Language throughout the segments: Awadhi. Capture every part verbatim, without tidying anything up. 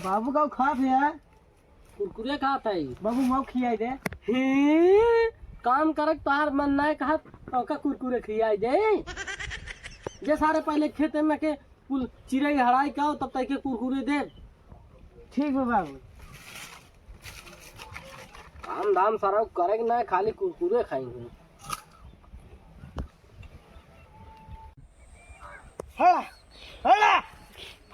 बाबू का खात है? कुरकुरे खात है। बाबू मऊ खियाई दे। हे, काम करक तोहार मन ना कहत, तो का कुरकुरे खियाई दे? जे सारे पहले खेते में के कुल चिरई हड़ाई का, तब तक के कुरकुरे दे। ठीक बा बाबू। काम धाम सारा करे के ना, खाली कुरकुरे खाई हूँ। हड़ा, हड़ा,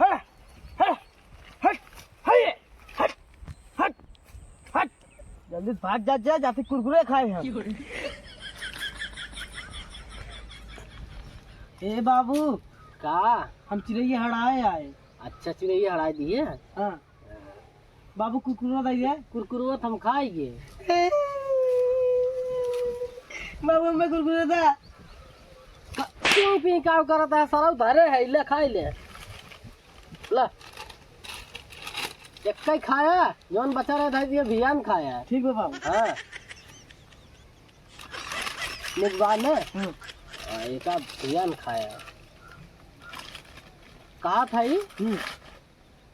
हड़ा, हड़ा, हट, हये, हट, हट, हट। जल्दी भाग जा, जा, जाते कुरकुरे खाए हम। ए बाबू। का? हम चिरैया हड़ाए आए। अच्छा, चिरैया हड़ाए दिए? हाँ। बाबू कुरकुरो दे दे। कुरकुरो तो हम खाएंगे। बाबू, मैं कुरकुरो था। क-, क्यों पी का करता है? सारा उधारे है, ले खाई ले। ला। एक ही खाया, जौन बचा रहे था, ये भियान खाया। ठीक बा बाबू। हाँ। निकबाल है? हम्म। आ, एक आध भियान खाया। कहा था ई? हम्म।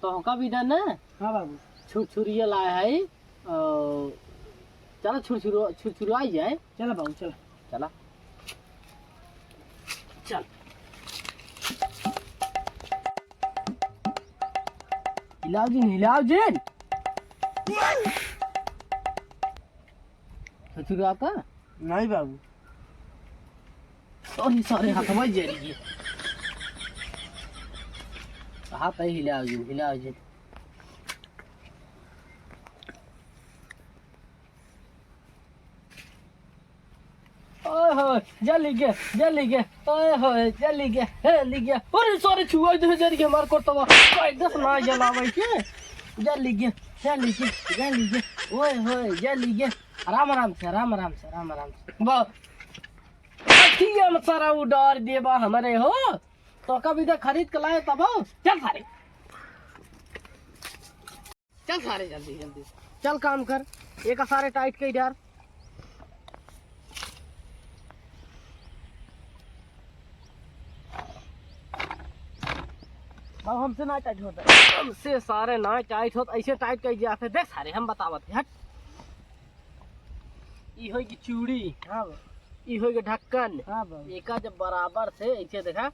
तोहका भी दे ना? हाँ बाबू। छुरछुरिया लाए है। अ, चला छुरछुरो-, छुरछुरवाई जाए। चला बाबू, चला। चला। चल। हिलाओ जिन, हिलाओ जिन। छुरछुरवाता? नहीं बाबू। अरे सारे हथवा जरी है। हाथ है, हिलाओ जिन, हिलाओ जिन। ओए होए, जली गे, जली गे, ओए होए, जली गे, हे ली गे। अरे सारे छुआ दे जरी के हमार कोटवा। कायदे से ना जलावे के। जली गे, जली गे, जली गे। ओए होए, जली गे। आराम आराम से, आराम आराम से, आराम आराम से। बा-, अखिया में सारा उडार देबा हमरे हो। तो कभी तो खरीद के लाए तब हो। चल सारे। चल सारे, जल्दी, जल्दी। चल काम कर, एक सारे टाइट कई डार। बाबू, हमसे ना टाइट होता। हमसे सारे ना टाइट होत, ऐसे टाइट कई दिया थे। देख सारे, हम बतावत हैं, हट। ई होई की चूड़ी। हाँ बाबू। ई होई की ढक्कन। हाँ बाबू। एका जब बराबर से ऐसे देखा,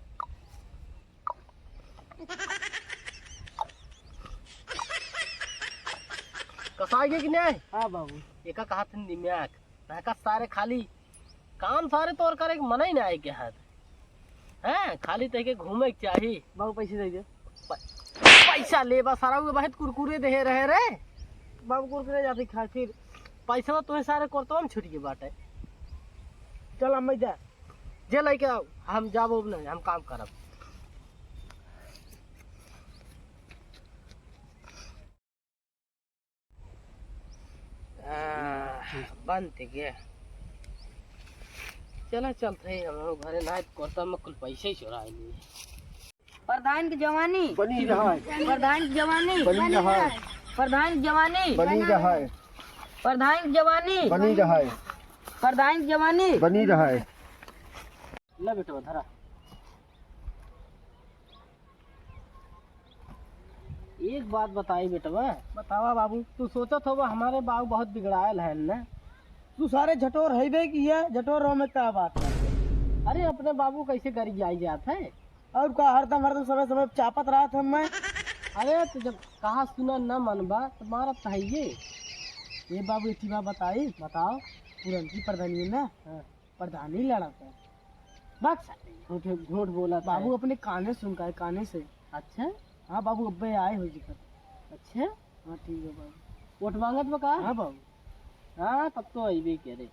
कसाई के कि नहीं? हाँ बाबू। एका कहा थे निम्याक। ना का सारे खाली काम सारे तोर करे के मन ही ना आए के हाथ। हैं, खाली तह के घूमे के चाही। बाबू पैसे दे दे। प-, पैसा लेबा सारा, वो बहुत कुरकुरे देहे रहे रे। बाबू कुरकुरे जाते खा फिर। पैसा तो तुम्हें सारे करतो हम छुट के बाटे। चल अम्मा जा। जे लेके आओ, हम जाबो नहीं, हम काम करब। आ, बंद के। चला चलत है हम लोग घरे, ना तो करता में कुल पैसे ही चुरा लिए। प्रधान की जवानी। बनी रहे। प्रधान की जवानी। बनी रहे। प्रधान की जवानी। बनी रहे। प्रधान की जवानी। बनी रहे। प्रधान की जवानी। बनी रहे। ले बेटवा, धरा। एक बात बताई बेटवा। बतावा बाबू। तू सोचत होबा हमारे बाबू बहुत बिगड़ायल है ना? तू सारे झटोर है बे कि है, झटोर रहो में का बात है? अरे अपने बाबू कैसे गरियाई जात है? और का हरदम, हरदम समय, समय चापत रहत हम मैं। अरे तो जब कहा सुना न मनबा तो मारत तो है ये। ये बाबू एक बात बताई। बताओ। पुरनकी प्रधानी ना? हाँ। प्रधानी लड़त है। बात सारे झूठ, झूठ बोलत है। बाबू अपने काने सुन का है, काने से। अच्छा? हाँ बाबू, अब्बे आए हो जी। अच्छा? हाँ, ठीक है बाबू। वोट मांगत बा का? हाँ बाबू। हाँ, तब तो अइबे करे।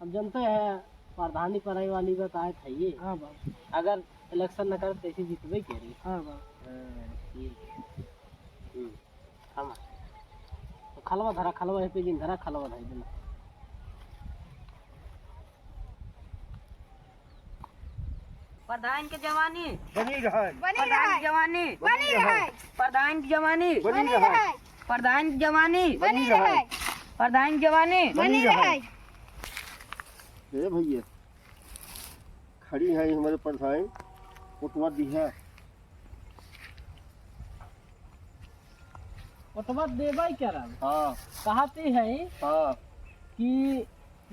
अब जनते हैं, प्रधानी पढ़ाई वाली बात आए था ये। हाँ बाबू। अगर इलेक्शन न करे, तो ऐसे जीतबे करे। हाँ बाबू। हाँ, ठीक है। हम्म। हम तो खलवा धरा, खलवा है पे जिन धरा, खलवा धरा देना। प्रधान के जवानी। बनी रहे। बनी प्रधान रहे। के जवानी। बनी रहे। प्रधान के जवानी। बनी रहे। प्रधान के जवानी। बनी रहे। प्रधान के जवानी। बनी रहे। ए भैया, खड़ी है हमारे प्रधान, उठवा दी है। ओटवा देबै करब। हाँ। कहती है हाँ। कि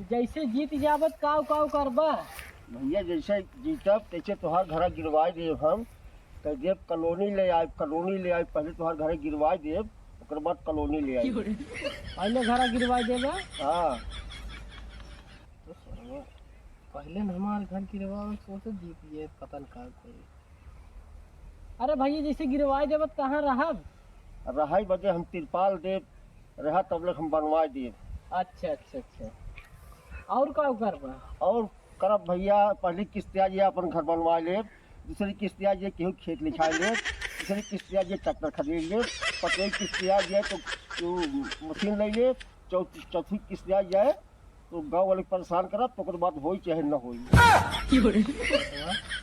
जैसे जीत जाबत काव काव करबा? भैया, जैसे जीतब, तैसे तोहार घरा गिरवाई देब हम। कह देब, कॉलोनी ले आइब, कॉलोनी ले आइब, पहले तोहार घरे गिरवाई देब, ओकर बाद कॉलोनी ले आइब। पहले घरा गिरवाई देबा? हाँ। तो सरवा, पहले न हमार घर गिरवावे, सोचे जीत ये पता न का कोई। अरे भैया, जैसे गिरवाई देबा, तो कहाँ रहब? रहई बदे हम तिरपाल देब, रहा तब लग हम बनवाई देब। अच्छा, अच्छा, अच्छा। और का करबा? और करब भैया, पहली किस्त आ जाए, अपन घर बनवा लेब, दूसरी किस्त आ जाए, केहू खेत लिखाई लेब, तीसरी किस्त आ जाए, ट्रैक्टर खरीद लेब, पाँचवी किस्त आ जाए, तो, तो मशीन ले लेब, चौथ-, चौथी किस्त आ जाए, तो गाँव वाले परेशान करब, तो ओकर बाद होई चाहे न होई।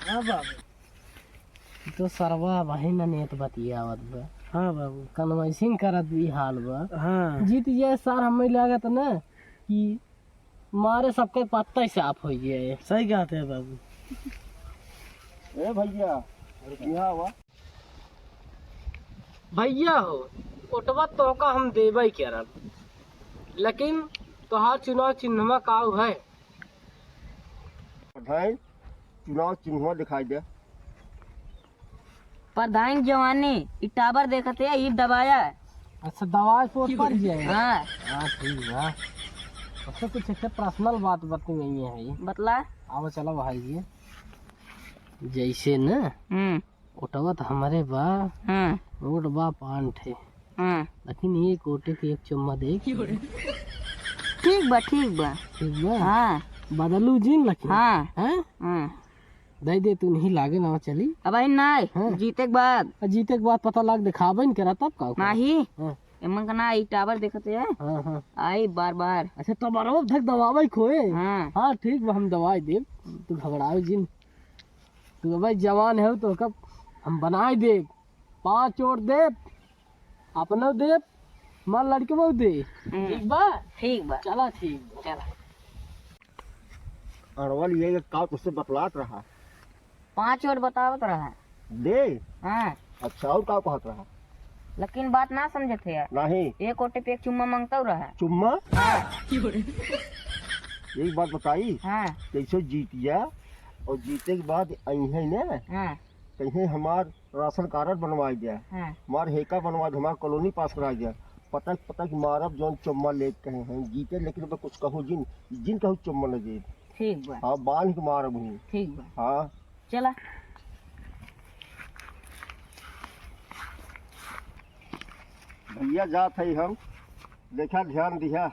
हाँ बाबू। तो सरवा वही न नेत बतियावत बा। हाँ बाबू। कनवैसिंग करत भी हाल बा। हाँ। जीत जाए सर, हमें लागत ना कि मारे सबके पत्ता ही साफ हो गया है। सही कहते हैं बाबू। ए भैया, यहाँ आवा। भैया हो, ओटवा तोहका हम देबै करब, लेकिन तोहार चुनाव चिन्हवा काऊ है? प्रधान, चुनाव चिन्हवा दिखाई दे। प्रधान जवानी, ई टावर देखत है, ई दबाया। अच्छा, दबाए पोत पर जाए। हाँ। हाँ, ठीक बा। अच्छा, कुछ एक पर्सनल बात बतनी है। बतला। आवा, चला भाई जी। जैसे न हम्म। ओटवा त हमरे बा, हाँ। वोट बा पाँच ठे। हाँ। लेकिन एक ओटे के एक चुम्मा दे। ठीक बा, ठीक बा। ठीक बा? हाँ। बदलू जिन लेकिन। हाँ। हैं? हाँ। दे दे, तू नहीं लागे ना चली। अब आई नाय, हाँ। जीते के बाद। आ, जीते के बाद पता लाग दिखाबे न करा तब का होई? नाही। हाँ। एमन का ना, ई टावर देखत है। हाँ, हाँ। आई बार बार। अच्छा, टावर अब धक दबावे खोए। हाँ। हाँ, ठीक बा, हम दवाई देब। तू घबरावे जिन। तू भाई जवान है तो कब हम बनाए देब, पाँच वोट देब, अपनो देब, मार लड़के बहु दे। हम्म। ठीक बा? ठीक बा। चला ठीक बा। चला। अरवल ये का तुझसे बतलात रहा? पाँच वोट बतावत रहा। दे? हाँ। अच्छा, और का कहत रहा? लेकिन बात ना समझत है यार। नहीं। एक ओटे पे एक चुम्मा मांगता रहा। चुम्मा? हाँ। एक बात बताई? हाँ। कैसे जीत गया और जीते के बाद आई है ना? हाँ। कहीं हमार राशन कार्ड बनवाई दिया, हाँ। हमार हेका बनवाई दिया, हमार कॉलोनी पास कराई दिया। पटक पटक मारब जौन चुम्मा लेत कहे हैं, जीते लेकिन अब कुछ कहू जिन, जिन कहू चुम्मा न दे। ठीक बा। हाँ, बांध के मारब हूँ। ठीक बा। हाँ। चला। भैया जात है हम, देखा ध्यान दिया।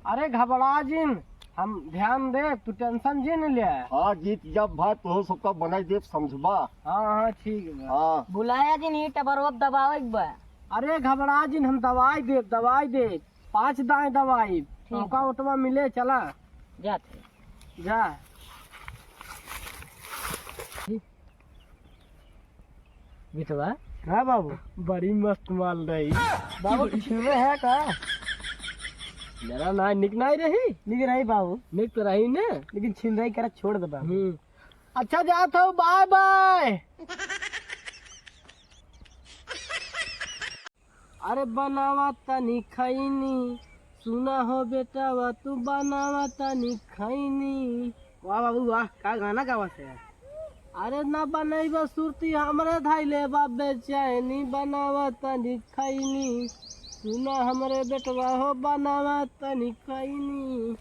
अरे घबरा जिन, हम ध्यान दे, तू टेंशन जिन ले। हाँ जीत जब भाई तोह सबका बनाई देब समझबा। हाँ, हाँ, ठीक बा। हाँ। भुलाया जिन, ई टबरवा दबावे के बा। अरे घबरा जिन, हम दवाई देब, दवाई देब, पाँच दाएं दवाई, ठीक तोहका बा। ओटवा मिले, चला। जात है। जा। बिटवा। हाँ बाबू। बड़ी मस्त माल रही। बाबू, कुछ छीनले है का? जरा ना, निक नाई रही? निक रही बाबू। निक तो रही ने? लेकिन छीन रही, करा छोड़ दे बाबू। हम्म। अच्छा, जात हो, बाय बाय। अरे बनावा तनी खैनी, सुना हो बेटावा, तू बनावा तनी खैनी। वाह बाबू वाह, का गाना गावत है यार। अरे ना बनैबा सुरती, हमरे धैले बा बेचैनी, बनावा तनी खैनी, सुना हमरे बेटवा हो, बनावा तनी खैनी।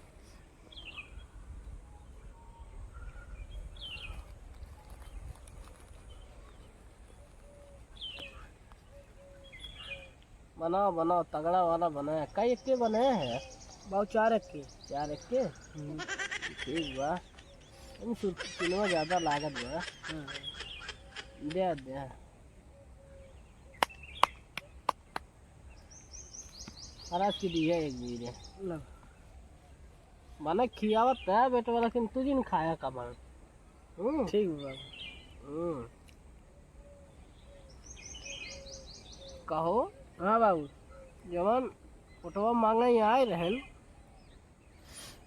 बनाओ, बनाओ, तगड़ा वाला बनाया। कई एक के बनाया है? बाबू, चार एक के। चार एक के? हम्म। ठीक बा। इन सुर-, सुनवा ज्यादा लागत बा। हाँ। दे, दे। अरे, आज की दी है एक बीर है। लो। मने खियावत है बेटवा, लेकिन तू जिन खाया कमल। हम्म। ठीक बा। हम्म। कहो। हाँ बाबू। जवन ओटवा मांगे आए रहन।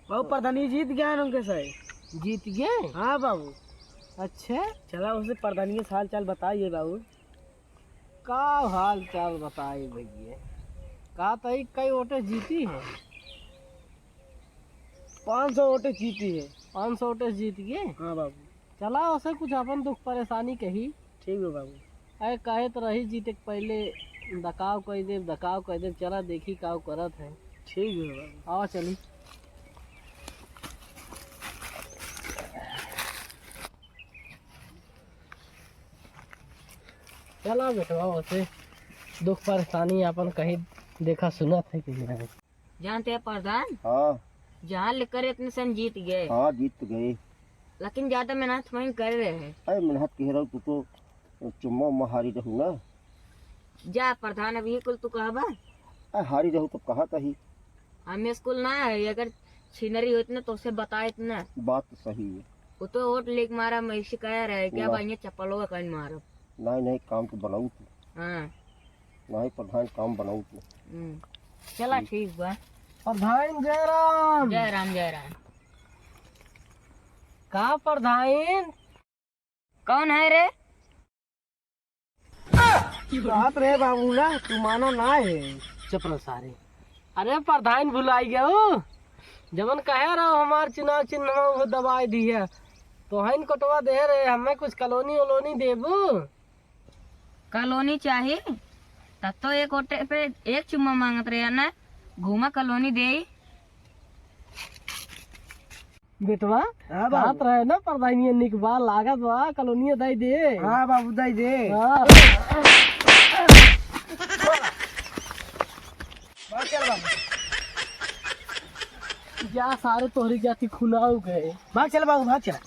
बाबू, प्रधानी जीत गए हैं उनके साथ। जीत गए? हाँ बाबू। अच्छा? चला, उसे प्रधानी के हाल चाल बताइए बाबू। का हाल चाल बताई भैया? का तई कई वोटे जीती है? पाँच सौ वोटे जीती है। पाँच सौ वोटे जीत गए? हाँ बाबू। चला, उसे कुछ अपन दुख परेशानी कही। ठीक है बाबू। अरे कहे तो रही जीते के पहले दकाव कह दे, दकाव कह दे। चला देखी काव करत है। ठीक है बाबू। आवा चली। चला बेटवा, उसे दुख परेशानी अपन कही देखा सुनत है कि नहीं। जानते हैं प्रधान, हाँ। जहाँ लेकर इतने सन जीत गए। हाँ, जीत गए। लेकिन ज्यादा मेहनत वहीं कर रहे हैं। अरे मेहनत कह रहा हूँ, तू तो चुम्मा उम्मा हारी रहू ना। जा प्रधान, अब ये कुल तू कहबा? अरे हारी रहू तब कहा तही। हम स्कूल ना है, अगर छिनरी होत ना तो उसे बताइत ना। बात तो सही है। वो तो वोट लेके मारा, मैं इसे कह रहा है, क्या ना। भाई ये चप्पलों का कहीं मारब। नहीं, नहीं, काम तो बनाऊ तू। हाँ। नहीं प्रधान, काम बनाऊ तू। हम्म। चला ठीक। ठीक बा। प्रधान जय राम। जय राम, जय राम। का प्रधान? कौन है रे? बात रे बाबू ना, तू माना ना है। चुप रहो सारे। अरे प्रधान भुलाई गयो, जवन कहे रहो हमार चुनाव चिन्ह वो दबाई दी है, तो हइन कोटवा दे रहे, हमें कुछ कॉलोनी वोलोनी देबू? कॉलोनी चाही? तब तो एक ओटे पे एक चुम्मा मांगत रहे ना, घूमा कॉलोनी दे। बेटवा, हाँ बाबू। कहत रहे ना प्रधानिया निक बा, लागत बा कॉलोनिया दई दे। हाँ बाबू, दई दे। हाँ। भाग चल बाबू। जा सारे तोहरी जाति खुनाऊ गए। भाग चल बाबू, भाग चल।